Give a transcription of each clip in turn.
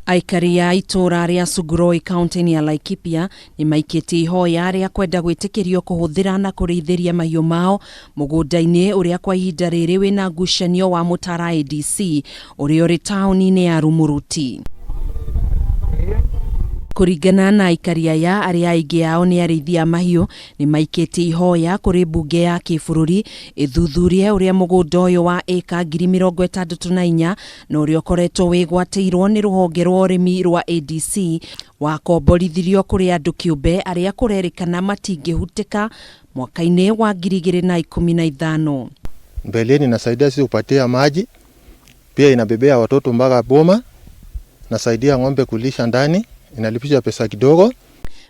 Aikari a itũũra rĩa Suguroi kaunti-inĩ ya Laikipia nĩ maikĩtie ihoya rĩa kwenda gwĩtĩkĩrio kũhũthĩra na kũrĩithĩria mahiũ mao mũgũnda-inĩ ũrĩa kwa ihinda rĩrĩ wĩna ngucanio wa Mũtara ADC ũrĩa ũrĩ taũni-inĩ ya Rumuruti. Kũringana na aikari aya arĩa aingĩ ao nĩ arĩithi a mahiũ nĩ maikĩtie ihoya kũrĩ mbunge ya kĩbũrũri ĩthuthurie ũrĩa mũgũnda ũyũ wa ĩka 64,000 na ũrĩa ũkoretwo wĩgwatĩirwo nĩ rũhonge rwa ũrĩmi rwa ADC wakomborithirio kũrĩ andũ kĩũmbe arĩa kũrerĩkana matingĩhutĩka mwaka-inĩ wa 2015. Mbeleni inasaidia sisi kupatia maji, pia inabebea watoto mpaka boma, nasaidia ng'ombe kulisha ndani, inalipisha pesa kidogo.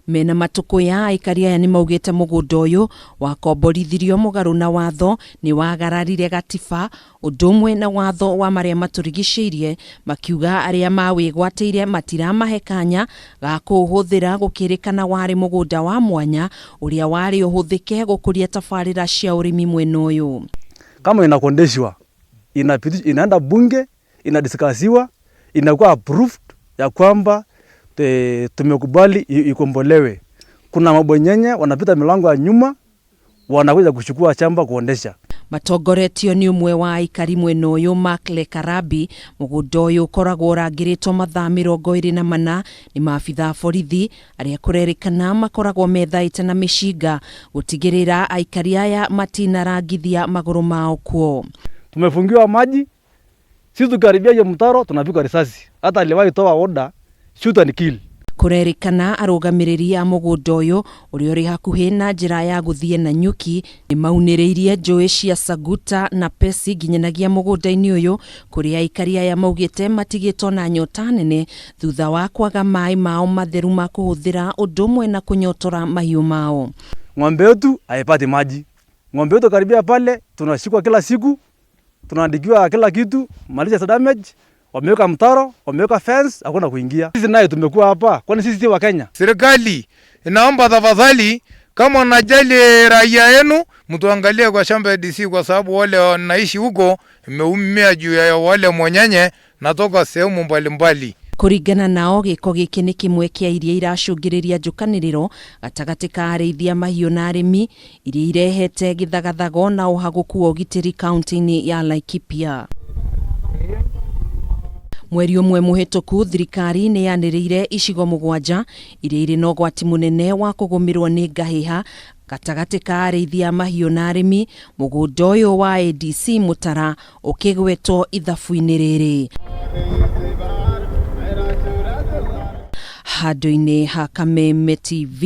Mena matukuya aikari aya nĩ maugĩte mũgũnda ũyũ wakomborithirio mũgarũ na watho nĩ wagararire gatiba ũndũ ũmwe na watho wa marĩa matũrigicĩirie, makiuga arĩa mawĩgwatĩire matiramahe kanya ga kũũhũthĩra gũkĩrĩkana warĩ mũgũnda wa mwanya ũrĩa warĩ ũhũthĩke gũkũria tabarĩra cia ũrĩmi mwena ũyũ. Kama inakondeshwa inaenda bunge, inadiskasiwa, inakuwa approved ya kwamba tumekubali ikombolewe. Kuna mabwenyenye wanapita milango ya nyuma wanakuja kuchukua shamba kuondesha. Matongoretio nĩ ũmwe wa aikari mwena ũyũ Mark Lekarabi, mũgũnda ũyũ ũkoragwo ũrangĩrĩtwo mathaa 24 nĩ maabitha a borithi arĩa kũrerĩkana makoragwo methaĩte na mĩcinga gũtigĩrĩra aikari aya matinarangithia magũrũ mao kuo. Tumefungiwa maji, sisi tukikaribia hiyo mtaro tunapigwa risasi. Hata aliwahi toa order shoot and kill. Kũrerĩkana arũgamĩrĩri a mũgũnda ũyũ ũrĩa ũrĩ hakuhĩ na njĩra ya gũthiĩ Nanyuki nĩ maunĩrĩirie njũĩ cia Saguta na Pesi nginyanagia mũgũnda-inĩ ũyũ kũrĩa aikari aya maugĩte matigĩtwo na nyota nene thutha wa kwaga maĩ mao matheru ma kũhũthĩra ũndũ ũmwe na kũnyotora mahiũ mao. Ng'ombe yetu haipati maji. Ng'ombe yetu karibia pale tunashikwa kila siku, tunaandikiwa kila kitu, malicious damage, wameweka mtaro, wameweka fence, hakuna kuingia. Sisi naye tumekuwa hapa, kwani sisi si wa Kenya? Serikali inaomba tafadhali, kama najali raia yenu, mtuangalie kwa shamba ya DC, kwa sababu wale wanaishi huko imeumia juu ya wale mwenyenye natoka sehemu mbalimbali. Kũringana nao gĩko gĩkĩ nĩ kĩmwe kĩa iria iracũngĩrĩria njũkanĩrĩro gatagatĩ ka arĩithi a mahiũ na arĩmi iria irehete gĩthagathago na ũhagũku wa ũgitĩri kaunti-inĩ ya Laikipia. Mweri ũmwe mũhĩtũku thirikari nĩ yanĩrĩire icigo 7 iria irĩ na ũgwati mũnene wa kũgũmĩrwo nĩ ngahĩha gatagatĩ ka arĩithi a mahiũ na arĩmi, mũgũnda ũyũ wa ADC Mũtara ũkĩgwetwo ithabu-inĩ rĩrĩ. Handũ-inĩ ha Kameme TV.